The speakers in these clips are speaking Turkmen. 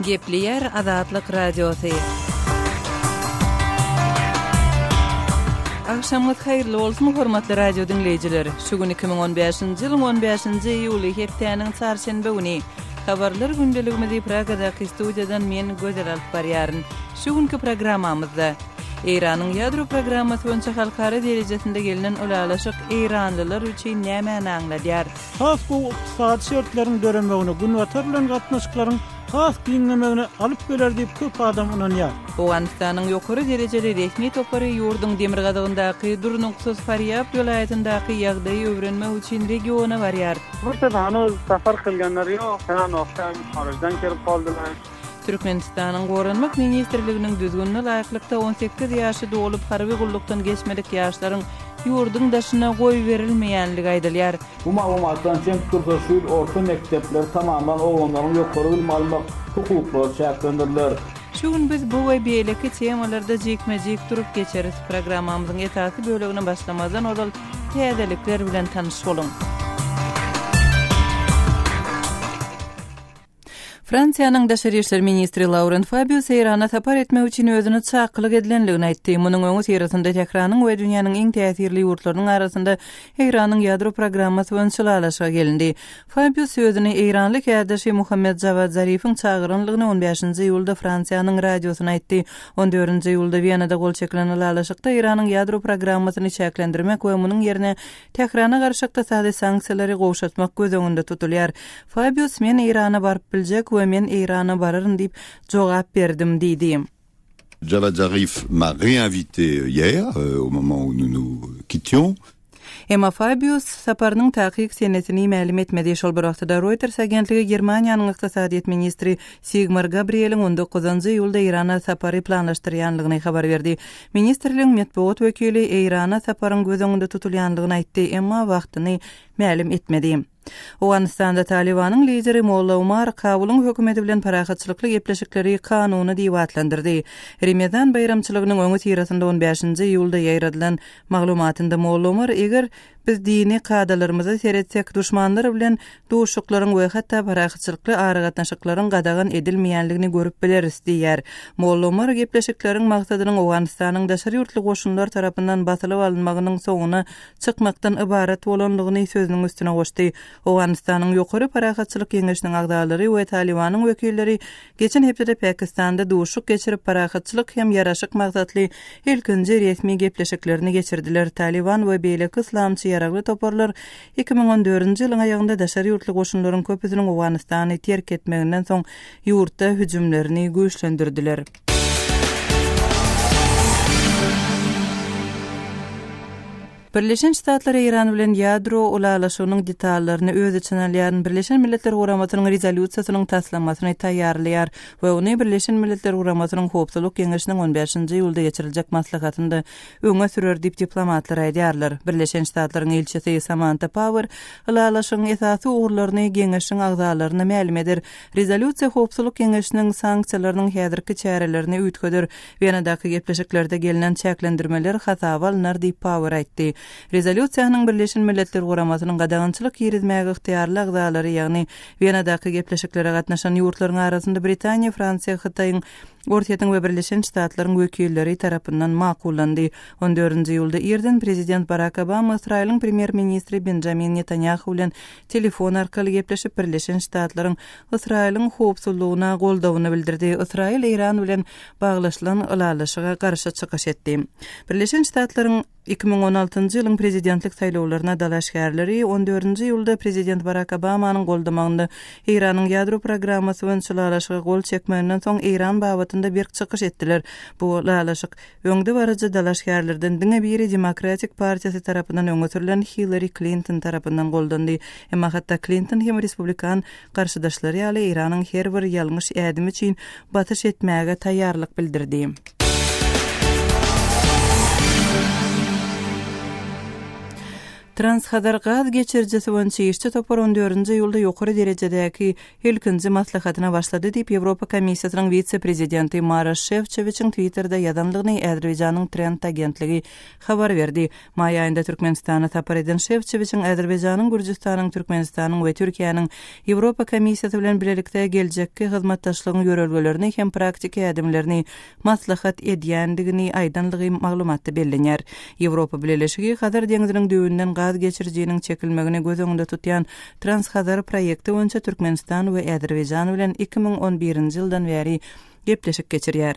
Gepleýär Azatlyk Radiosy. Agşamyňyz haýyrly bolsun, hormatly radio diňleýjiler! Şu gün 2015-nji ýylyň 15-nji iýuly, hepdäniň çarşenbe güni. Habarlar gündeligimizi Pragadaky studiýadan men Gözel alyp barýaryn. Şu günki programmamyzda, Eýranyň ýadro programmasy boýunça halkara derejesinde gelnen ylalaşyk eýranlylar üçin nämäni aňladýar? Has gowy ykdysady şertleriň döremegine, Günbatar bilen gatnaşyklaryň has giňemegine alyp geler diýip köp adam ynanýar. Owganystanyň ýokary derejeli resmi topary ýurduň demirgazygyndaky durnuksyz Farýab welaýatyndaky ýagdaýy öwrenmek üçin regiona barýar. Murtad hanuz safar kylganlary ýok, Hranokdan, Horojdan kelip galdylar. Türkmenistanyň Goranmak ministrliginiň düzgünine laýyklykda, 18 ýaşy dolup, harby gullukdan geçmedik ýaşlaryň ýurduň daşyna goýberilmeýänligi aýdylýar. Bu maglumatdan çen tutulsa, şu ýyl orta mekdepleri tamamlan oglanlaryň ýokary bilim almak hukuklary çäklendiriler. Şu gün biz bu we beýleki temalarda jikme-jik durup geçeris. Programmamyzyň esasy bölegine başlamazdan ozal täzelikler bilen tanyş boluň. Fransiýanyň daşary işler ministri Lauren Fabius Eýrana sapar etmek üçin özüne çakylyk edilendigini aýtdy. Munuň öňüsyrasynda Tähranyň we dünýäniň iň täsirli ýurtlarynyň arasynda Eýranyň ýadro programmasy boýunça ylalaşyga gelindi. Fabius özüni eýranly kärdeşi Muhammed Jawad Zarifiň çagyranlygyny on bäşinji iýulda Fransiýanyň radiosyna aýtdy. On dördünji iýulda Wenada gol çekilen ylalaşykda Eýranyň ýadro programmasyny çäklendirmek we munuň ýerine Tährana garşy ykdysady sanksiýalary gowşatmak göz öňünde tutulýar. Fabius Men Eýrana baryp biljek we men Eýrana bararyn diýip jogap berdim diýdi. Javad Zarif m'a réinvité hier, au moment où nous nous quittions. Emma Fabius saparynyň takyk senesini mälim etmedi. Şol bir wagtda-da Reuters agentligi Germaniýanyň ykdysadyýet ministri Sigmar Gabrieliň on dokuzynjy iýulda Eýrana sapary planlaşdyrýanlygyny habar berdi. Ministrligiň metbugat wekili Eýrana saparyň göz öňünde tutulýandygyny aýtdy, emma wagtyny mälim etmedi. Owganystanda Talybanyň lideri Molla Omar Kabulyň hökümeti bilen parahatçylykly gepleşikleri kanuny diýip atlandyrdy. Remezan baýramçylygynyň öňüsyrasynda on bäşinji iýulda ýaýradylan maglumatynda Molla Omar eger Biz dini kadalarymyza seretsek, duşmanlar bilen duşuşyklaryň we hatda parahatçylykly aragatnaşyklaryň gadagan edilmeýänligini görüp bileris diýýär. Molla Omar gepleşikleriň maksadynyň Owganystanyň daşary ýurtly goşunlar tarapyndan basylyp alynmagynyň soňuna çykmakdan ybarat bolandygyny sözüniň üstüne goşdy. Owganystanyň Ýokary parahatçylyk geňeşiniň agzalary we Talybanyň wekilleri Geçen hepdede Pakistanda duşuşyk geçirip, parahatçylyk hem ýaraşyk maksatly ilkinji resmi gepleşiklerini geçirdiler. Talyban we beýleki yslamçy ýaragly toparlar 2014-nji ýylyň aýagynda daşary ýurtly goşunlaryň köpüsiniň Owganystany terk etmeginden soň ýurtda hüjümlerini güýçlendirdiler. Birleşen Ştatlar Eýran bilen ýadro ylalaşygynyň detallaryny öz içine alýan Birleşen Milletler Guramasynyň Rezolýusiýasynyň taslamasyny taýýarlaýar we ony Birleşen Milletler Guramasynyň Howpsuzlyk Geňeşiniň on bäşinji iýulda geçiriljek maslahatynda öňe sürer diýip diplomatlar aýdýarlar. Birleşen Ştatlaryň ilçisi Samanta Power ylalaşygyň esasy ugurlaryny Geňeşiň agzalaryna mälim eder. Rezolýusiýa Howpsuzlyk Geňeşiniň sanksiýalarynyň häzirki çärelerini üýtgeder. Wenadaky gepleşiklerde gelnen çäklendirmeler hasaba alnar diýip, Power aýtdy. Rezolýusiýanyň Birleşen Milletler Guramasynyň gadagançylyk girizmäge ygtyýarly agzalary, ýagny Wenadaky gepleşiklere gatnaşan ýurtlaryň arasynda Britaniýa, Fransiýa, Hytaýyň, Orsýetiň we Birleşen Ştatlaryň wekilleri tarapyndan makullandy. On dördünji iýulda irden prezident Barak Obama Ysraýylyň premýer-ministri Benjamin Netanýahu bilen telefon arkaly gepleşip, Birleşen Ştatlaryň Ysraýylyň howpsuzlygyna goldawyny bildirdi. Ysraýyl Eýran bilen baglaşylan ylalaşyga garşy çykyş etdi. Birleşen Ştatlaryň 2016-njy ýylyň prezidentlik saýlawlaryna dalaşgärleri on dördünji iýulda prezident Barak Obamanyň goldamagynda Eýranyň ýadro programmasy boýunça ylalaşyga gol çekmeginden soň Eýran babatynda berk çykyş etdiler. Bu ylalaşyk Öňdebaryjy dalaşgärlerden diňe biri Demokratik partiýasy tarapyndan öňe sürlen Hillari Klinton tarapyndan goldandy. Emma hatda Klinton hem respublikan garşydaşlary ýaly Eýranyň her bir ýalňyş ädimi üçin basyş etmäge taýýarlyk bildirdi. Transhazar gaz geçirijisi boýunça işçi topar on dördünji iýulda ýokary derejedäki ilkinji maslahatyna başlady diýip, Ýewropa Komissiýasynyň wise-prezidenti Maroş Şefçowiçiň Twitterde ýazandygyny Azerbaýjanyň Trend agentligi habar berdi. Maý aýynda Türkmenistana sapar eden Şefçowiçiň Azerbaýjanyň, Gürjüstanyň, Türkmenistanyň we Türkiýäniň Ýewropa Komissiýasy bilen bilelikde geljekki hyzmatdaşlygyň ýörelgelerini hem praktiki ädimlerini maslahat edýändigini aýdanlygy maglumatda bellenýär. Ýewropa Bileleşigi Hazar deňziniň düýbünden gaz geçirijiniň çekilmegini göz öňünde tutýan Transhazar proýekti boýunça Türkmenistan we Azerbaýjan bilen 2011-nji ýyldan bäri gepleşik geçirýär.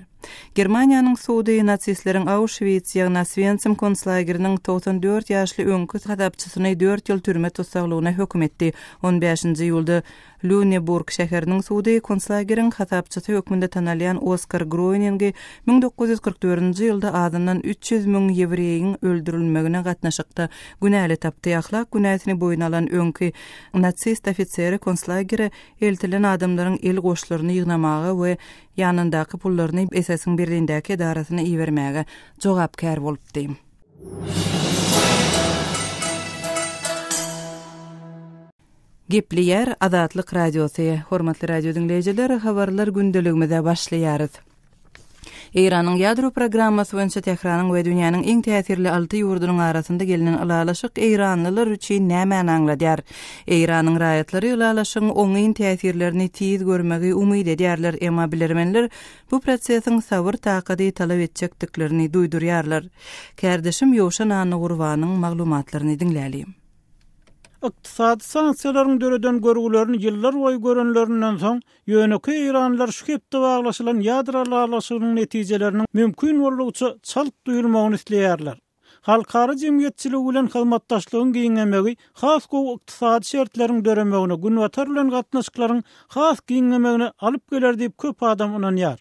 Germaniýanyň sudy nasistleriň Auşwits, ýagny Oswensim konslageriniň 94 ýaşly öňki hasapçysyny dört ýyl türme tussaglygyna höküm etdi. On bäşinji iýulda Lýuneburg şäheriniň sudy konslageriň hasapçysy hökmünde tanalýan Oskar Groýningi 1944-nji ýylda azyndan 300 müň ýewreýiň öldürilmegine gatnaşykda günäli tapdy. Ahlak günäsini boýun alan öňki nasist ofiseri konslagere eltilen adamlaryň el goşlaryny ýygnamaga we ýanyndaky pullaryny SS-iň Berlindäki edarasyna ibermäge jogapkär bolupdy. Gepleýär Azatlyk Radiosy. Hormatly radio diňleýjiler, habarlar gündeligimize başlaýarys. Eýranyň ýadro programmasy boýunça Tähranyň we dünýäniň iň täsirli alty ýurdunyň arasynda gelnen ylalaşyk eýranlylar üçin nämäni aňladýar? Eýranyň raýatlary ylalaşygyň oňyn täsirlerini tiz görmegi umyt edýärler, emma bilermenler bu prosesiň sabyr-takady talap etjekdiklerini duýdurýarlar. Kärdeşim Ýowşan Annagurbanyň maglumatlaryny diňläliň. Ykdysady sanksiýalaryň döreden görgülerini ýyllar boýy görenlerinden soň, ýönekeý eýranlylar şu hepde baglaşylan ýadro ylalaşygynyň netijeleriniň mümkin boldugyça çalt duýulmagyny isleýärler. Halkara jemgyýetçiligi bilen hyzmatdaşlygyň giňemegi has gowy ykdysady şertleriň döremegine, Günbatar bilen gatnaşyklaryň has giňemegine alyp geler diýip köp adam ynanýar.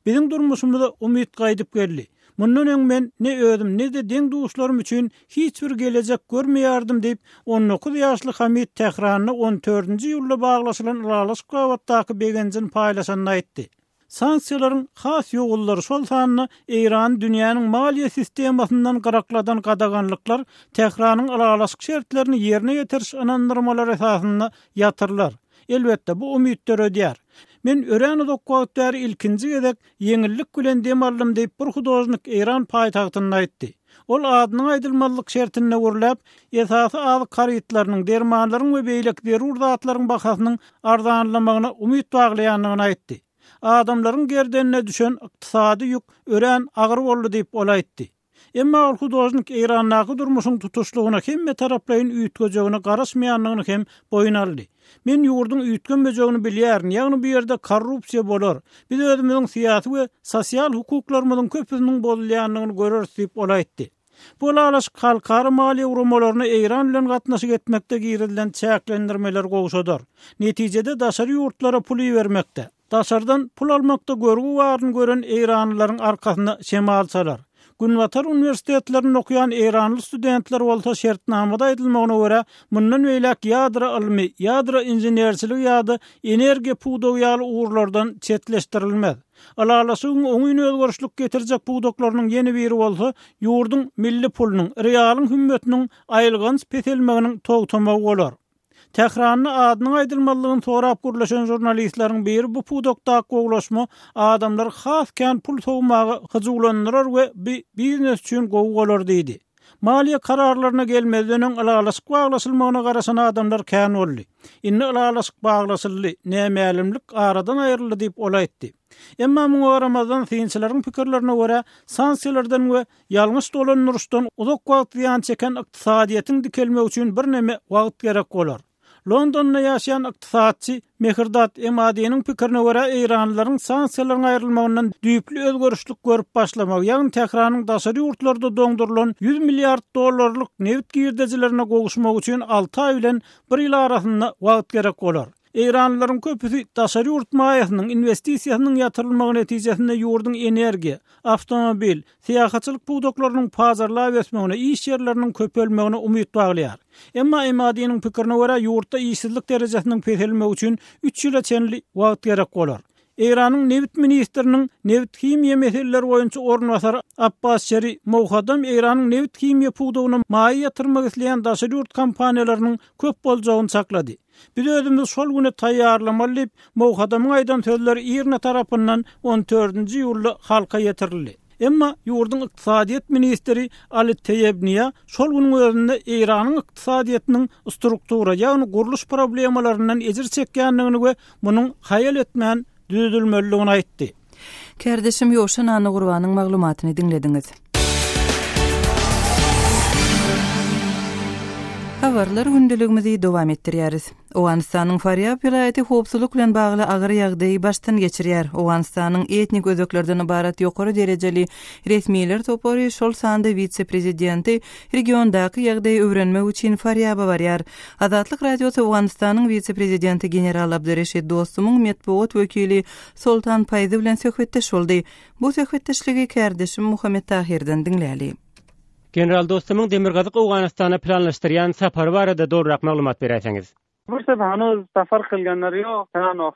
Biziň durmuşymyza umyt gaýdyp geldi. Mundan öň men ne özüm, ne-de deň-duşlarym üçin hiç bir gelejek görmeýärdim diýip, on dokuz ýaşly Hamid Tähranda on dördünji iýulda baglaşylan ylalaşyk babatdaky begenjini paýlaşanda aýtdy. Sanksiýalaryň has ýowuzlary, şol sanda Eýrany dünýäniň maliýe sistemasyndan gyrakladan gadaganlyklar Tähranyň ylalaşyk şertlerini ýerine ýetiriş ynandyrmalary esasynda ýatyrylar. Elbetde, bu umyt döredýär. Men örän uzak wagt bäri ilkinji gezek ýeňillik bilen dem aldym diýip, bir hudožnik Eýran paýtagtynda aýtdy. Ol adynyň aýdylmazlyk şertinde gürläp, esasy azyk harytlarynyň, dermanlaryň we beýleki zerur zatlaryň bahasynyň arzanlamagyna umyt baglaýandygyny aýtdy. Adamlaryň gerdenine düşen ykdysady ýük örän agyr boldy diýip, ol aýtdy. Emma ol hudožnik Eýrandaky durmuşyň tutuşlygyna hemmetaraplaýyn üýtgejegine garaşmaýandygyny hem boýun aldy. Men ýurduň üýtgemejegini bilýärin, ýagny bu ýerde korrupsiýa bolar. Biz özümiziň syýasy we sosial hukuklarymyzyň köpüsiniň bozulýandygyny göreris diýip, ol aýtdy. Bu ylalaşyk halkara maliýe guramalaryna Eýran bilen gatnaşyk etmekde girizilen çäklendirmeleri gowşadar. Netijede daşary ýurtlara pul ibermekde, Daşardan pul almakda görgi baryny gören eýranlylaryň arkasyna şemal çalar. Günbatar uniwersitetlerinde okaýan eýranly studentler bolsa şertnamada aýdylmagyna görä, mundan beýläk ýadro ylmy, ýadro inženerçiligi ýa-da energiýa pudagy ýaly ugurlardan çetleşdirilmez. Ylalaşygyň oňyn özgerişlik getirjek pudaklarynyň ýene biri bolsa, ýurduň milli pulunyň, rialyň hümmetiniň aýylganç peselmeginiň togtamagy bolar. Tähranda adynyň aýdylmazlygyny sorap gürleşen žurnalistleriň biri bu pudakdaky gowulaşma adamlary has kän pul sowmaga hyjuwlandyrar we bu biznes üçin gowy bolar diýdi. Maliýe kararlaryna gelmezden öň ylalaşyk baglaşylmagyna garaşan adamlar kän boldy. Indi ylalaşyk baglaşyldy, nämälimlik aradan aýryldy diýip, ol aýtdy. Emma muňa garamazdan, synçylaryň pikirlerine görä, sanksiýalardan we Ýalňyş dolandyryşdan uzak wagt zyýan çeken ykdysadyýetiň dikelmegi üçin birneme wagt gerek bolar. Londonda ýaşaýan ykdysatçy Mehrdad Emadiniň pikirine görä, eýranlylaryň sanksiýalaryň aýrylmagyndan düýpli özgerişlik görüp başlamagy, ýagny Tähranyň daşary ýurtlarda doňdurylan ýüz milliard dollarlyk nebit girdejilerine gowuşmagy üçin alty aý bilen bir ýyl arasynda wagt gerek bolar. Eýranlylaryň köpüsi daşary ýurt maýasynyň, inwestisiýasynyň ýatyrylmagy netijesinde ýurduň energiýa, awtomobil, syýahatçylyk pudaklarynyň pajarlap ösmegine, iş ýerleriniň köpelmegine umyt baglaýar. Emma Emadiniň pikirine görä, ýurtda işsizlik derejesiniň peselmegi üçin üç ýyla çenli wagt gerek bolar. Eýranyň nebit ministriniň nebit-himiýa meseleleri boýunça orunbasary Abbas Şeri Mowhadam Eýranyň nebit-himiýa pudagyna maýa ýatyrmak isleýän daşary ýurt kompaniýalarynyň köp boljagyny çaklady. Biz özümizi şol güne taýýarlamaly diýip, Mowhadamyň aýdan sözleri IRNA tarapyndan on dördünji iýulda halka ýetirildi. Emma ýurduň ykdysadyýet ministri Ali Teýebniýa şol günüň özünde Eýranyň ykdysadyýetiniň struktura, ýagny gurluş problemalaryndan ejir çekýändigini we munuň haýal etmän düzedilmelidigini aýtdy. Kärdeşim Ýowşan Annagurbanyň maglumatyny diňlediňiz. Habarlar gündeligimizi dowam etdirýäris. Owganystanyň Farýab welaýaty howpsuzlyk bilen bagly agyr ýagdaýy başdan geçirýär. Owganystanyň etnik özbeklerden ybarat ýokary derejeli resmiler topary, şol sanda wise-prezidenti regiondaky ýagdaýy öwrenmek üçin Farýaba barýar. Azatlyk Radiosy Owganystanyň wise-prezidenti general Abdureşid Dostumyň metbugat wekili Soltan Paýzy bilen söhbetdeş boldy. Bu söhbetdeşligi kärdeşim Muhammet Tahyrdan diňläli. General Dostumyň Demirgazyk Owganystana planlaşdyrýan sapary barada dolurak maglumat beräýseňiz. Bir safar kylganlary ýok,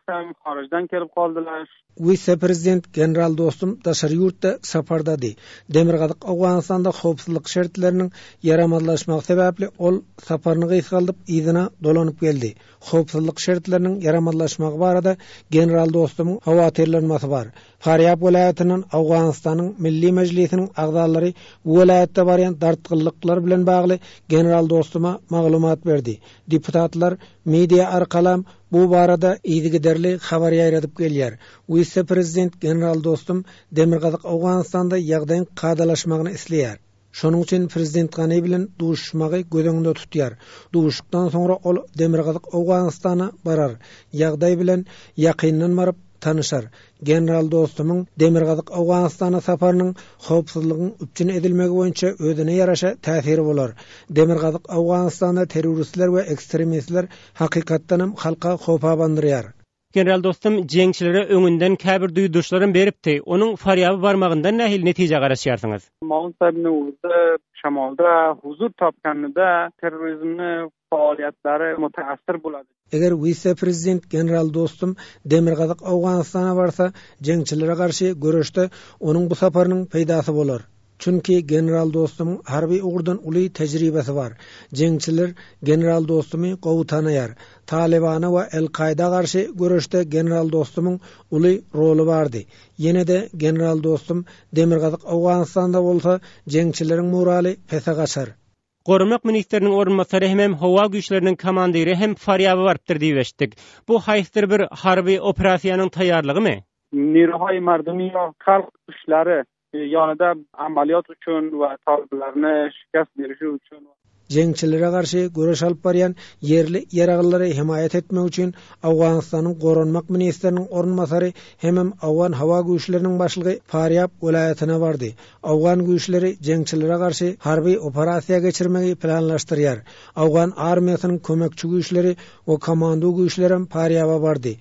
sen horijdan kelip galdylar. Wise-prezident general Dostum daşary ýurtda sapardady. Demirgazyk Owganystanda howpsuzlyk şertleriniň ýaramazlaşmagy sebäpli ol saparyny gysgaldyp yzyna dolanyp geldi. Howpsuzlyk şertleriniň ýaramazlaşmagy barada general Dostumyň howatyrlanmasy bar. Farýab welaýatyndan Owganystanyň Milli Mejlisiniň agzalary bu welaýatda barýan dartgynlyklar bilen bagly general Dostuma maglumat berdi. Deputatlar media arkalam bu barada yzygiderli habar ýaýradyp gelýär. Wise-prezident general Dostum Demirgazyk Owganystanda ýagdaýyň kadalaşmagyny isleýär. Şonuň üçin prezident Gani bilen duşuşmagy göz öňünde tutýar. Duşuşykdan soňra ol Demirgazyk Owganystana barar. Ýagdaý bilen ýakyndan baryp tanyşar. General Dostumyň Demirgazyk Owganystana saparynyň howpsuzlygyň üpjün edilmegi boýunça özüne ýaraşa täsiri bolar. Demirgazyk Owganystanda terroristler we ekstremistler hakykatdanam halka howp abandyrýar. General Dostum jeňçilere öňünden käbir duýduryşlaram beripdi. Onuň Farýaba barmagyndan nähili netijä garaşýarsyňyz? Mount Nurda, şamalda huzur tapganida terrorizmni faoliyatlari mutaassir bo'ladi. Eger wise-prezident general Dostum Demirgazyk Owganystana barsa, jeňçilere garşy göreşde onuň bu saparynyň peýdasy bolar. Çünki general Dostumyň harby ugurdan uly tejribesi bar. Jeňçiler general Dostumy gowy tanaýar. Talybana we El-Kaýda garşy göreşde general Dostumyň uly roly bardy. Ýene-de general Dostum Demirgazyk Owganystanda bolsa, jeňçileriň moraly pese gaçar. Goranmak ministriniň orunbasary hemem howa güýçleriniň komandiri hem Farýaba barypdyr diýip eşitdik. Bu haýsydyr bir harby operasiýanyň taýýarlygymy? Niruhaý mardumi ýa halk güçleri ýanyda amalýat üçin we talyplaryny şikest berişi üçin. Jeňçilere garşy göreş alyp barýan ýerli ýaraglylary hemaýat etmek üçin Owganystanyň goranmak ministriniň orunbasary hemem owgan howa güýçleriniň başlygy Farýab welaýatyna bardy. Owgan güýçleri jeňçilere garşy harby operasiýa geçirmegi planlaşdyrýar. Owgan armiýasynyň kömekçi güýçleri we komando güýçlerem Farýaba bardy.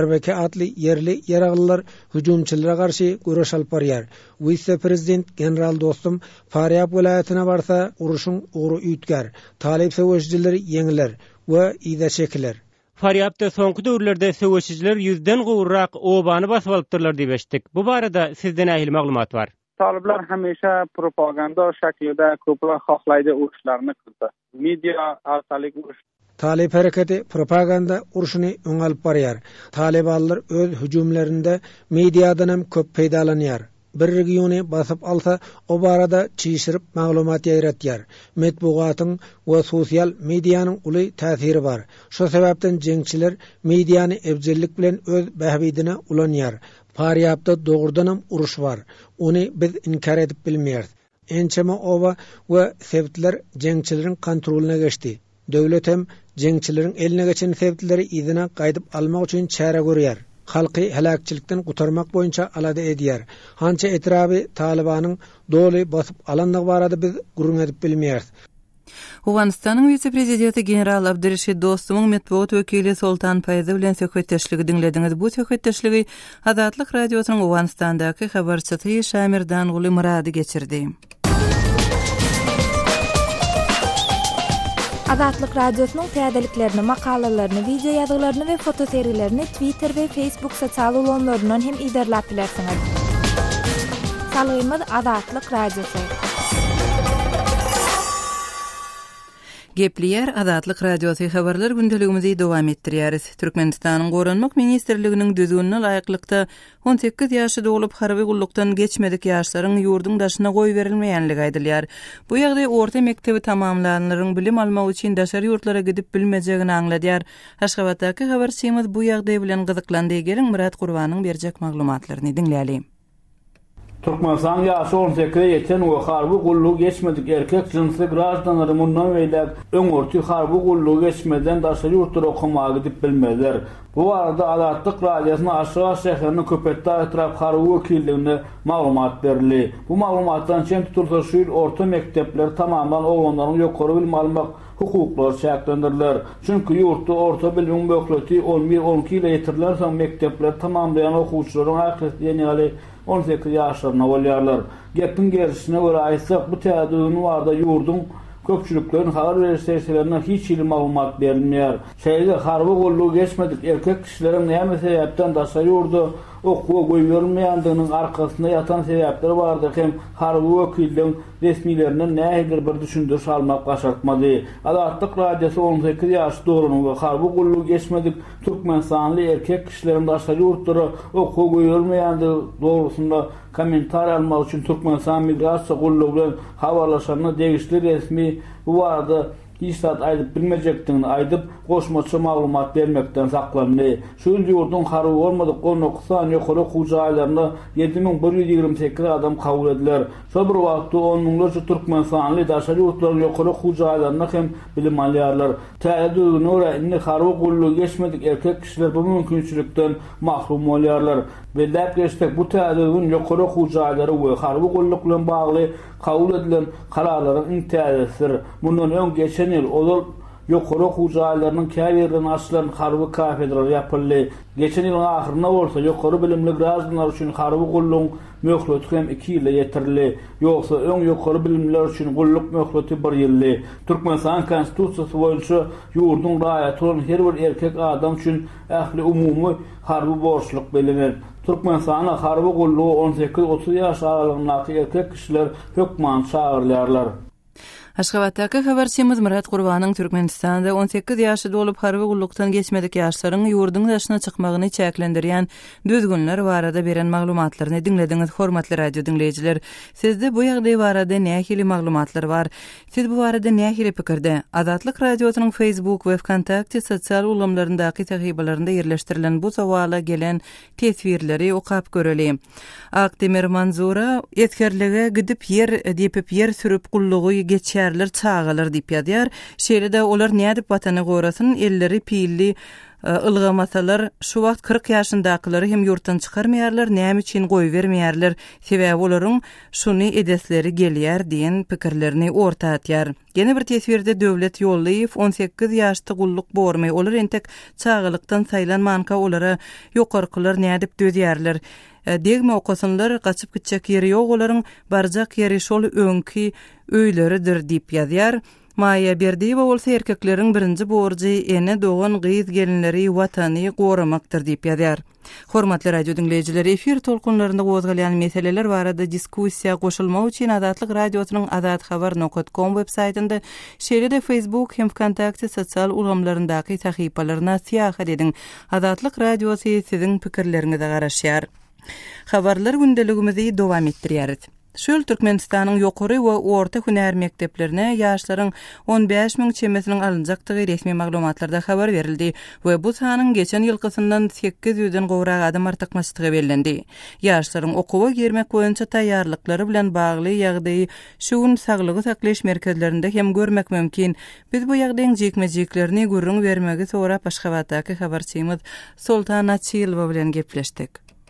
RBK atly ýerli ýaraglylar hüjümçilere garşy göreş alyp barýar. Wise-prezident general Dostum Farýab welaýatyna barsa, uruşyň ugry üýtgär. Talyp söweşijileri ýeňiler we yza çekiler. Farýabda soňky döwürlerde söweşijiler ýüzden gowrak obany basyp alypdyrlar diýip eşitdik. Bu barada sizde nähili maglumat bar? Talyplar hemişe propaganda şeklide köpräk hohlaydy uruşlaryny kylsa. Media arkaly uruş. Talyp hereketi propaganda urşuny öňe alyp barýar. Talybanlar öz hüjümlerinde mediadanam köp peýdalanýar. Bir regiony basyp alsa, o barada çişirip maglumat ýaýratýar. Metbugatyň we sosial medianyň uly täsiri bar. Şo sebäpden jeňçiler mediany ebjellik bilen öz bähbidine ulanýar. Farýabda dogrudanam uruş bar. Ony biz inkär edip bilmeýäris. Ençeme oba we sebitler jeňçileriň kontrolyna geçdi. Döwlet hem jeňçileriň eline geçen sebitleri yzyna gaýdyp almak üçin çäre görýär. Halky heläkçilikden gutarmak boýunça alada edýär. Hança etraby Talybanyň doly basyp alandygy barada biz gürrüň edip bilmeýäris. Owganystanyň wise-prezidenti general Abdurreşid Dostumyň metbugat wekili Soltan Paýzy bilen söhbetdeşligi diňlediňiz. Bu söhbetdeşligi Azatlyk Radiosynyň Owganystandaky habarçysy Şamerdanguly Myrady geçirdi. Azatlyk Radiosynyň täzeliklerini, makalalaryny, wideo ýazgylaryny we fotosergilerini Twitter we Facebook sosial ulgamlaryndan hem yzarlap bilersiňiz. Salgymyz Azatlyk Radiosy. Gepleýär Azatlyk Radiosy Habarlar gündeligimizi dowam etdirýäris. Türkmenistanyň Goranmak ministrliginiň düzgünine laýyklykda, 18 ýaşy dolup harby gullukdan geçmedik ýaşlaryň ýurduň daşyna goýberilmeýänligi aýdylýar. Bu ýagdaý orta mekdebi tamamlanlaryň bilim almak üçin daşary ýurtlara gidip bilmejegini aňladýar. Aşgabatdaky habarçymyz bu ýagdaý bilen gyzyklandy. Geliň Myrat Gurbanyň berjek maglumatlaryny diňläli. Türkmenistanyň ýaşy on sekize ýeten we harby gullugy geçmedik erkek jynsly graždanlary mundan beýläk öňürti harby gullugy geçmezden daşary ýurtlara okamaga gidip bilmezler. Bu barada Azatlyk Radiosyna Aşgabat şäheriniň Köpetdag etrap harby wekilliginde maglumat berildi. Bu maglumatdan çen tutulsa, şu ýyl orta mekdepleri tamamlan oglanlaryň ýokary bilim almak hukuklary çäklendiriler. Çünki ýurtda orta bilimiň möhleti on bir-on iki ýyla ýetirilensoň mekdepleri tamamlaýan okuwçylaryň ählisi diýen ýaly 18 ýaşlarynda bolýarlar. Gepiň gelşine görä aýtsak, bu täze düzgün barada ýurduň köpçülikleýin habar beriş serişdelerinde hiç hili maglumat berilmeýär. Şeýle-de harby gullugy geçmedik erkek kişileriň näme sebäpden daşary ýurda okuwa goýberilmeýändiginiň arkasynda ýatan sebäpler barada hem harby wekilligiň resmilerinden nähilidir bir düşündiriş almak başartmady. Azatlyk Radiosy 18 ýaşy dolan we harby gullugy geçmedik türkmenistanly erkek kişileriň daşary ýurtlara okuwa goýberilmeýändigi dogrusynda kommentariý almak üçin Türkmenistan Migrasiýa gullugy bilen habarlaşanda degişli resmi bu barada hiç zat aýdyp bilmejekdigini aýdyp, goşmaça maglumat bermekden saklandy. Şu ýyl ýurduň harby bolmadyk 19 sany ýokary okuw jaýlarynda 7128 adam kabul ediler. Şol bir wagtda on müňlerçe türkmenistanly daşary ýurtlaryň ýokary okuw jaýlarynda hem bilim alýarlar. Täze düzgüne görä, indi harby gullugy geçmedik erkek kişiler bu mümkinçilikden mahrum bolýarlar. Belläp geçsek, bu täze düzgün ýokary okuw jaýlary we harby gulluk bilen bagly kabul edilen kararlaryň iň täzesidir. Mundan öň geçen ýyl ozal ýokary okuw jaýlarynyň käbirlerinde açylan harby kafedralar ýapyldy. Geçen ýylyň ahyrynda bolsa ýokary bilimli graždanlar üçin harby gullugyň möhleti hem iki ýyla ýetirildi. Ýogsa öň ýokary bilimliler üçin gulluk möhleti bir ýyldy. Türkmenistanyň Konstitusiýasy boýunça ýurduň raýaty bolan her bir erkek adam üçin ähliumumy harby borçluk bellenen. Türkmenistanda harby gulluga on sekiz-otuz ýaş aralygyndaky erkek kişiler hökman çagyrylýarlar. Aşgabatdaky habarçymyz Myrat Gurbanyň Türkmenistanda 18 ýaşy dolup harby gullukdan geçmedik ýaşlaryň ýurduň daşyna çykmagyny çäklendirýän düzgünler barada beren maglumatlaryny diňlediňiz. Hormatly radio diňleýjiler, sizde bu ýagdaý barada nähili maglumatlar bar? Siz bu barada nähili pikirde? Azatlyk Radiosynyň Facebook we Wkontakte sosial ulgamlaryndaky sahypalarynda ýerleşdirilen bu sowala gelen teswirleri okap göreli. Akdemir Manzura, Esgerlige gidip ýer depip ýer sürüp gullugy geçýärler çagalar diýip ýazýar. Şeýle-de olar nädip watany gorasyn elleri pilli ylgamasalar şu wagt 40 ýaşyndakylary hem ýurtdan çykarmaýarlar näme üçin goýbermeýärler sebäbi olaryň şuny edesleri gelýär diýen pikirlerini orta atýar. Ýene bir teswirde Döwlet Ýollyýew 18 ýaşda gulluk bormy, olar entek çagalykdan saýlanmanka olara ýokarkylar nädip dözýärler. Degme okasynlar, gaçyp gitjek ýeri ýok olaryň, barjak ýeri şol öňki öýleridir diýip ýazýar. Maýa Berdiýewa bolsa erkekleriň birinji borjy ene, dogan, gyz, gelinleri, watany goramakdyr diýip ýazýar. Hormatly radio diňleýjiler, efir tolkunlarynda gozgalýan meseleler barada diskussiýa goşulmak üçin Azatlyk Radiosynyň azathabar nokat kom web saýtynda, şeýle-de Facebook hem Wkontakte sosial ulgamlaryndaky sahypalaryna syýahat ediň. Azatlyk Radiosy siziň pikirleriňize garaşýar. Habarlar gündeligimizi dowam etdirýäris. Şu ýyl Türkmenistanyň ýokary we orta hünär mekdeplerine ýaşlaryň 15 müň çemesiniň alynjakdygy resmi maglumatlarda habar berildi we bu sanyň geçen ýylkysyndan sekiz ýüzden gowrak adam artykmaçdygy bellendi. Ýaşlaryň okuwa girmek boýunça taýýarlyklary bilen bagly ýagdaýy şu gün saglygy saklaýyş merkezlerinde hem görmek mümkin. Biz bu ýagdaýyň jikme-jiklerini gürrüň bermegi sorap Aşgabatdaky habarçymyz Soltan Açylowa bilen gepleşdik.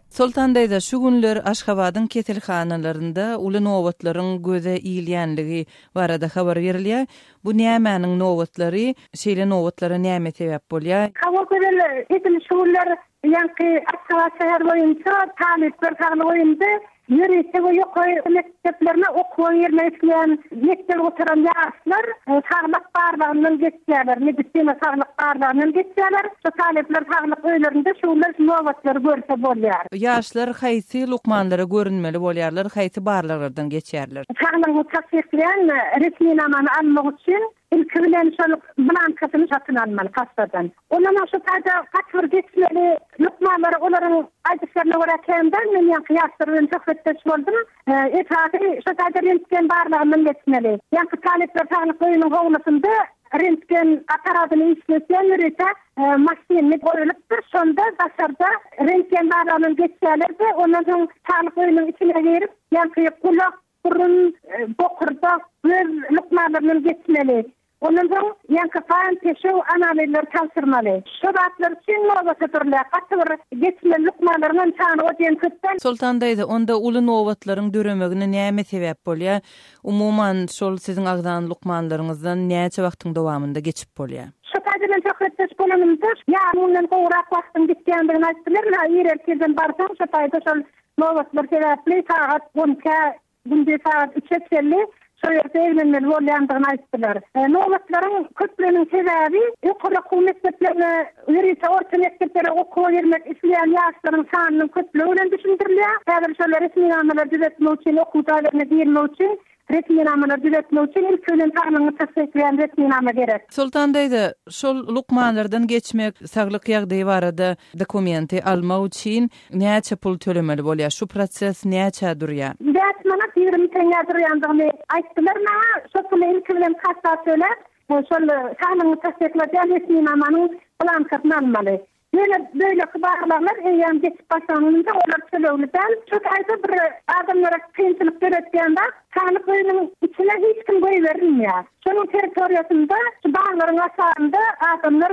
Soltan daýza, şu günler Aşgabadyň keselhanalarynda uly nobatlaryň göze ilýänligi barada habar berilýär. Bu nämäniň nobatlary? Şeýle nobatlara näme sebäp bolýar? Hawa Gözel, edil şu günler ýaňky Aşgabat şäheri boýunça talyplar saglyk öýünde. Ýörite we ýokary mekdeplerine okuwa girmek isleýän mekdebi gutaran ýaşlar saglyk barlagyndan geçýärler, medisina saglyk barlagyndan geçýärler. Şu talyplar saglyk öýlerinde şu günler şu nobatlary görse bolýar. Ýaşlar haýsy lukmanlara görünmeli bolýarlar, haýsy barlaglardan geçýärler? Saglygyňy tassyklaýan resminamany almak üçin Ilki bilen şol blankasyny satyn almaly kassadan. Ondanam şu taýda gaty bir geçmeli lukmanlar olaryň aýdyşlaryna görä kän däl, men ýaňky ýaşlar bilen söhbetdeş boldum. Esasy şu taýda rentgen barlagyndan geçmeli. Ýaňky talyplar saglyk öýüniň howlusynda rentgen apparadyny işletýän ýörite maşyny goýulypdyr. Şonda daşarda rentgen barlagyndan geçýärler-de, ondan soň saglyk öýüniň içine girip, ýaňky gulak, Burun, bokurdak, göz lukmanlaryndan geçmeli. Ondan soň ýaňky gan, peşew analizleri tabşyrmaly. Şo zatlar üçin nobata durulýar. Gaty bir geçmeli lukmanlaryň hem sany o diýen köp däl. Soltan daýza, onda uly nobatlaryň döremegine näme sebäp bolýar? Umuman, şol siziň agzan lukmanlaryňyzdan näçe wagtyň dowamynda geçip bolýar? Şo taýda bilen söhbetdeş bolanymda, ýarym günden gowrak wagtyň gitýändigini aýtdylar. Ynha, ir ertirden barsaň, şo taýda şol Nobatlar sebäpli sagat on ikä, gündiz sagat üçe çenli şo ýerde eglenmeli bolýandygyny aýtdylar. Nobatlaryň köpliginiň sebäbi ýokary okuw mekdeplerine, ýörite orta mekdeplere okuwa girmek isleýän ýaşlaryň sanynyň köplügi bilen düşündirilýär. Häzir şol resminamalary düzetmek üçin, okuw jaýlaryna girmek üçin Resminamalary düzetmek üçin ilki bilen saglygyňy tassyklaýan resminama gerek. Soltan daýza, şol lukmanlardan geçmek, saglyk ýagdaýy barada dokumenti almak üçin näçe pul tölemeli bolýar? Şu proses näçä durýar? 5 manat 20 teňňä durýandygyny aýtdylar maňa. Şo puly ilki bilen kassa töläp, şol saglygyňy tassykladýan resminamanyň blankasyny almaly. Ýöne beýleki barlaglar eýýäm geçip başlanylynda olar tölegli däl. Şu taýda bir adamlara kynçylyk döretýän zat, saglyk öýüniň içine hiç kim goýberilmeýär. Şonuň territoriýasynda şu baglaryň aşagynda adamlar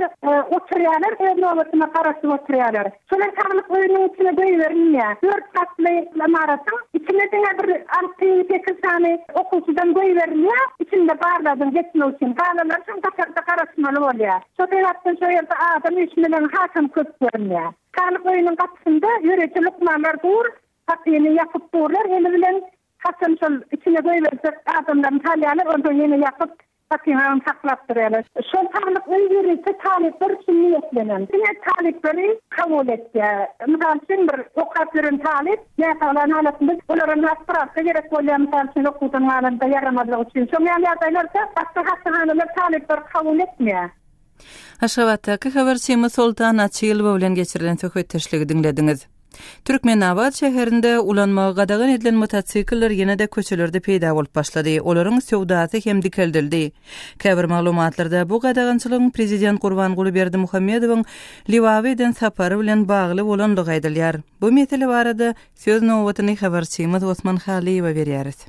oturýarlar, öz nobatyna garaşyp oturýarlar. Şolar saglyk öýüniň içine goýberilmeýär. Dört gatly ymaratyň içine diňe bir alty, sekiz sany okuwçydan goýberilýär, içinde barlagdan geçmek üçin. Galanlary şoň daşarda garaşmaly bolýar. Şo sebäpden şo ýerde adam üýşmeleňi hasam köp görünýär. Saglyk öýüniň gapysynda ýörite lukmanlar dur, gapyny ýapyp durlar, eli bilen haçan şol içine goýberjek adamlaryny salýarlar, onsoň ýene ýapyp, gapyny agyn saklap durýarlar. Şol saglyk öýi ýörite talyplar üçin niýetlenen. Diňe talyplary kabul etýär. Mysal üçin, bir okap ýören talyp näsaglan halatynda olara nagt sprawka gerek bolýar, mysal üçin, okuwdan galanda ýaramazlygy üçin. Şoň ýaly ýagdaýlarda başga hassahanalar talyplary kabul etmeýär. Aşgabatdaky habarçymyz Soltan Açylowa bilen geçirilen söhbetdeşligi diňlediňiz. Türkmenabat şäherinde ulanmagy gadagan edilen motosikller ýene-de köçelerde peýda bolup başlady. Olaryň söwdasy hem dikeldildi. Käbir maglumatlarda bu gadagançylygyň prezident Gurbanguly Berdimuhamedowyň Lebaba eden sapary bilen bagly bolandygy aýdylýar. Bu mesele barada söz nobatyny habarçymyz Osman Halyýewe berýäris.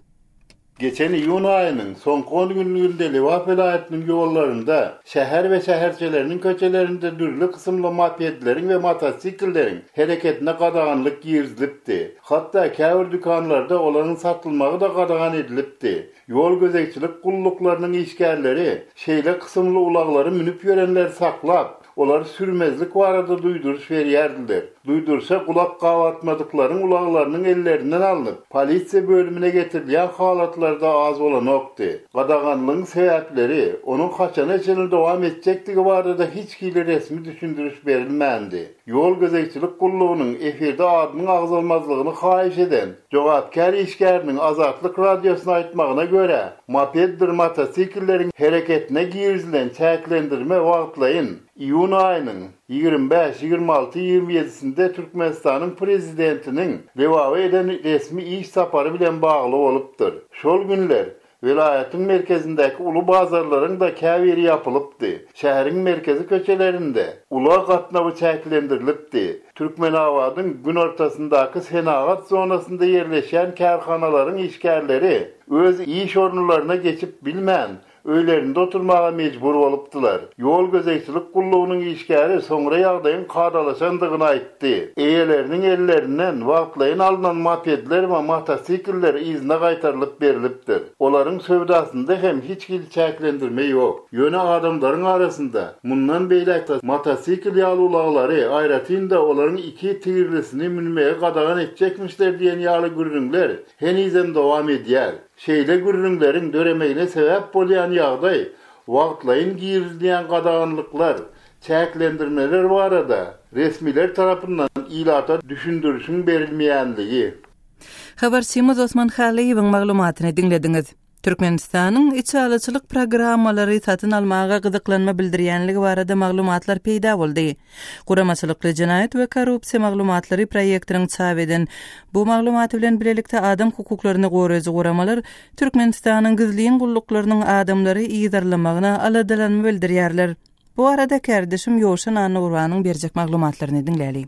Geçen iýun aýynyň soňky on günlüginde Lebap welaýatynyň ýollarynda, şäher we şäherçeleriniň köçelerinde dürli kysymly mopedleriň we motosiklleriň hereketine gadaganlyk girizilipdi. Hatda käbir dükanlarda olaryň satylmagy-da gadagan edilipdi. Ýol gözegçilik gulluklarynyň işgärleri şeýle kysymly ulaglary münüp ýörenleri saklap, olary sürmezlik barada duýduryş berýärdiler. Duýduryşa gulak gabartmadyklaryň ulaglarynyň ellerinden alnyp, polisiýa bölümine getirilýän halatlary-da az bolanokdy. Gadaganlygyň sebäpleri, onuň haçana çenli dowam etjekdigi barada hiç hili resmi düşündiriş berilmändi. Ýol gözegçilik gullugynyň efirde adynyň agzalmazlygyny haýyş eden jogapkär işgäriniň Azatlyk Radiosyna aýtmagyna görä, mopeddir motosiklleriň hereketine girizilen çäklendirme wagtlaýyn, iýun aýynyň 25, 26, 27-sinde Türkmenistanyň Prezidentiniň Lebaba eden resmi iş sapary bilen bagly bolupdyr. Şol günler Welaýatyň merkezindäki uly bazarlaryň-da käbiri ýapylypdy. Şäheriň merkezi köçelerinde ulag gatnawy çäklendirilipdi. Türkmenabadyň günortasyndaky senagat zonasynda ýerleşýän kärhanalaryň işgärleri öz iş orunlaryna geçip bilmän, Öýlerinde oturmaga mejbur bolupdylar. Ýol gözegçilik gullugynyň işgäri soňra ýagdaýyň kadalaşandygyny aýtdy. Eýeleriniň ellerinden wagtlaýyn alnan mopedler we motosikller yzyna gaýtarylyp berlipdir. Olaryň söwdasynda hem hiç hili çäklendirme ýok. Ýöne adamlaryň arasynda mundan beýläk-de motosikl ýaly ulaglary, aýratyn-da olaryň iki tigirlisini münmegi gadagan etjekmişler diýen ýaly gürrüňler henizem dowam edýär. Şeýle gürrüňleriň döremegine sebäp bolýan ýagdaý wagtlaýyn girizilýän gadaganlyklar, çäklendirmeler barada resmiler tarapyndan ilata düşündirişiň berilmeýänligi. Habarçymyz Osman Halyýewiň maglumatyny diňlediňiz. Türkmenistanyň içalyçylyk programmalary satyn almaga gyzyklanma bildirýänligi barada maglumatlar peýda boldy. Guramaçylykly jenaýat we korrupsiýa maglumatlary proýektiniň çap eden bu maglumaty bilen bilelikde adam hukuklaryny goraýjy guramalar Türkmenistanyň gizlin gulluklarynyň adamlary yzarlamagyna aladalanma bildirýärler. Bu barada kärdeşim Ýowşan Annagurbanyň berjek maglumatlaryny diňläli.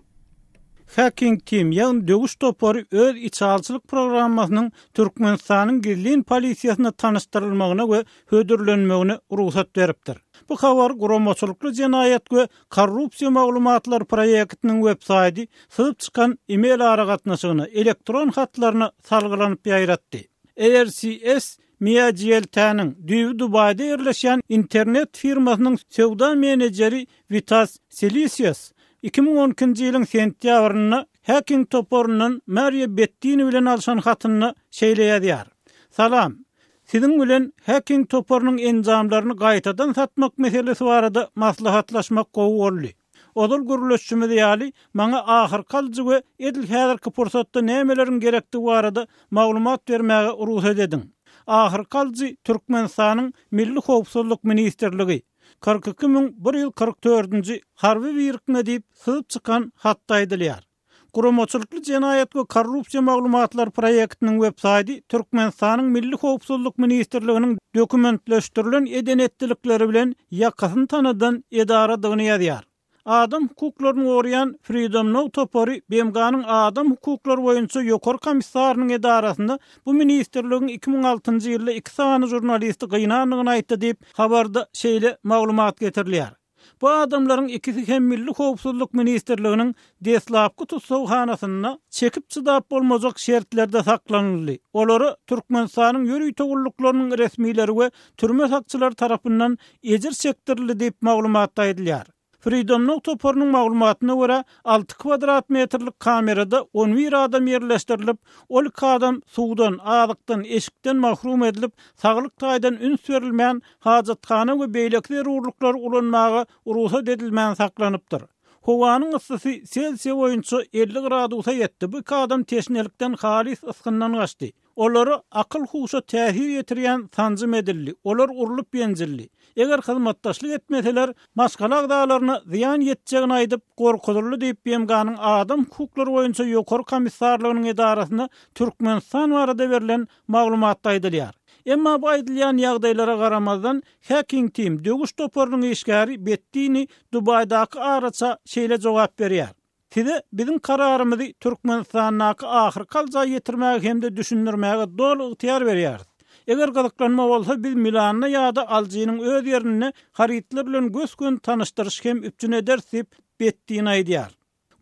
Hacking Team, ýagny döwüş topary öz içalyçylyk programmasynyň Türkmenistanyň gizlin polisiýasyna tanyşdyrylmagyna we hödürlenmegine rugsat beripdir. Bu habary Guramaçylykly jenaýat we korrupsiýa maglumatlary proýektiniň websaýty syzyp çykan e-mail aragatnaşygyna, elektron hatlaryna salgylanyp ýaýratdy. ARCS Mia GLT-niň, düýbi Dubaýda ýerleşýän internet firmasynyň söwda menejeri Witas Selisius 2012-nji ýylyň sentýabrynda Hacking toparyndan Mario Bettini bilen alşan hatynda şeýle ýazýar, Salam! Siziň bilen Hacking toparynyň enjamlaryny gaýtadan satmak meselesi barada maslahatlaşmak gowy boldy. Ozal gürleşişimiz ýaly, maňa ahyrky alyjy we edil häzirki pursatda nämeleriň gerekdigi barada maglumat bermäge rugsat ediň. Ahyrky alyjy Türkmenistanyň Milli howpsuzlyk ministrligi, 42144-nji harby birikme diýip, syzyp çykan hatda aýdylýar. Guramaçylykly jenaýat we korrupsiýa maglumatlary proýektiniň websaýty Türkmenistanyň Milli howpsuzlyk ministrliginiň dokumentleşdirilen eden-etdilikleri bilen ýakasyny tanadan edaradygyny ýazýar. Adam hukuklaryny goraýan Freedom Now topary BMG-niň Adam hukuklary boýunça Ýokary komissarynyň edarasynda bu ministrligiň 2006-njy ýylda iki sany žurnalisti gynandygyny aýtdy diýip, habarda şeýle maglumat getirilýär. Bu adamlaryň ikisi hem Milli howpsuzlyk ministrliginiň deslapky tussaghanasynda çekip-çydap bolmajak şertlerde saklanyldy. Olara Türkmenistanyň ýörite gulluklarynyň resmileri we türme sakçylary tarapyndan ejir çekdirildi diýip, maglumatda aýdylýar. Freedom Now toparynyň maglumatyna görä, alty kwadrat metrlik kamerada on bir adam ýerleşdirilip, ol iki adam suwdan, azykdan, eşikden mahrum edilip, saglyk taýdan üns berilmän, hajathana we beýleki zerurlyklary ulanmaga rugsat edilmän saklanypdyr. Howanyň yssysy Selsiýa boýunça 50 gradusa ýetdi, bu iki adam teşnelikden halys ysgyndan gaçdy. Olara akyl-huşa täsir ýetirýän sanjym edildi, olar urlup-ýenjildi. Eger hyzmatdaşlyk etmeseler, maşgala agzalaryna zyýan ýetjegini aýdyp, gorkuzyldy diýip, BMG-niň Adam hukuklary boýunça Ýokary komissarlygynyň edarasyna Türkmenistan barada berlen maglumatda aýdylýar. Emma bu aýdylýan ýagdaýlara garamazdan, Hacking Team döwüş toparynyň işgäri Bettini Dubaýdaky araça şeýle jogap berýär, Size biziň kararymyzy Türkmenistandaky ahyrky alyja ýetirmäge hem-de düşündirmäge doly ygtyýar berýäris. Eger gyzyklanma bolsa, biz Milanda ýa-da alyjynyň öz ýerinde harytlar bilen gös-göni tanyşdyryş hem üpjün ederis diýip, Bettini aýdýar.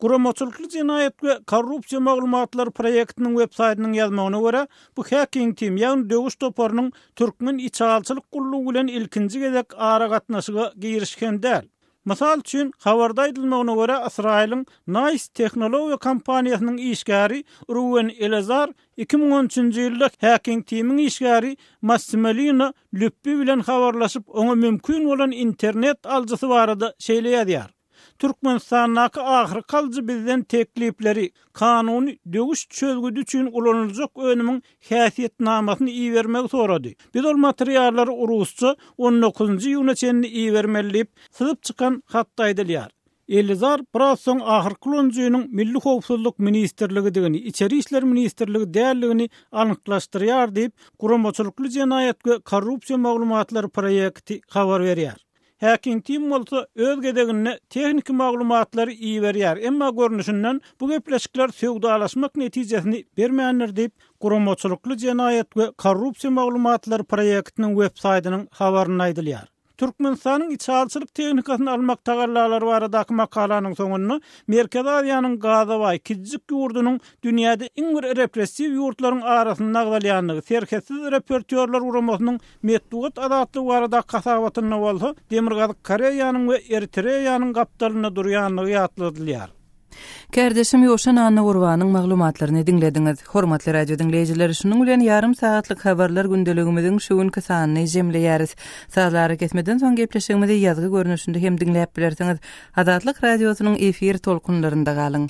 Guramaçylykly jenaýat we korrupsiýa maglumatlary proýektiniň websaýtynyň ýazmagyna görä, bu Hacking Team, ýagny döwüş toparynyň türkmen içalyçylyk gullugy bilen ilkinji gezek aragatnaşyga girişi hem däl. Mysal üçin, habarda aýdylmagyna görä, Ysraýylyň Nice tehnologiýa kompaniýasynyň işgäri Ruwen Elazar 2013-nji ýylda Hacking Team-iň işgäri Massimilino Lüppi bilen habarlaşyp, oňa mümkin bolan internet alyjysy barada şeýle ýazýar. Türkmenistandaky ahyrky alyjy bizden teklipleri, kanuny döwüş çözgüdi üçin ulanyljak önümiň häsiýetnamasyny ibermegi sorady. Biz ol materiallary rusça on dokuzynjy iýuna çenli ibermeli diýip, syzyp çykan hatda aýdylýar. Elizar biraz soň ahyrky ulanyjynyň Milli howpsuzlyk ministrligidigini, Içeri işler ministrligi däldigini anyklaşdyrýar diýip, Guramaçylykly jenaýat we korrupsiýa maglumatlary proýekti habar berýär. Hacking Team bolsa öz gezeginde tehniki maglumatlary iberýär, emma görnüşinden bu gepleşikler söwdalaşmak netijesini bermändir diýip, Guramaçylykly jenaýat we korrupsiýa maglumatlary proýektiniň web-saýtynyň habarynda aýdylýar. Türkmenistanyň içalyçylyk tehnikasyny almak tagallalary baradaky makalanyň soňunda Merkezi Aziýanyň gaza baý kiçijik ýurdunyň dünýäde iň bir repressiw ýurtlaryň arasynda agzalýandygy, Serhetsiz reportýorlar guramasynyň metbugat azatlygy baradaky hasabatynda bolsa Demirgazyk Koreýanyň we Eritreýanyň gapdalynda durýandygy ýatladylýar. Kärdeşim Ýowşan Annagurbanyň maglumatlaryny diňlediňiz. Hormatly radio diňleýjiler, şunuň bilen ýarym sagatlyk habarlar gündeligimiziň şu günki sanyny jemleýäris. Sazly arakesmeden soň gepleşigimizi ýazgy görnüşinde hem diňläp bilersiňiz. Azatlyk Radiosynyň efir tolkunlarynda galyň.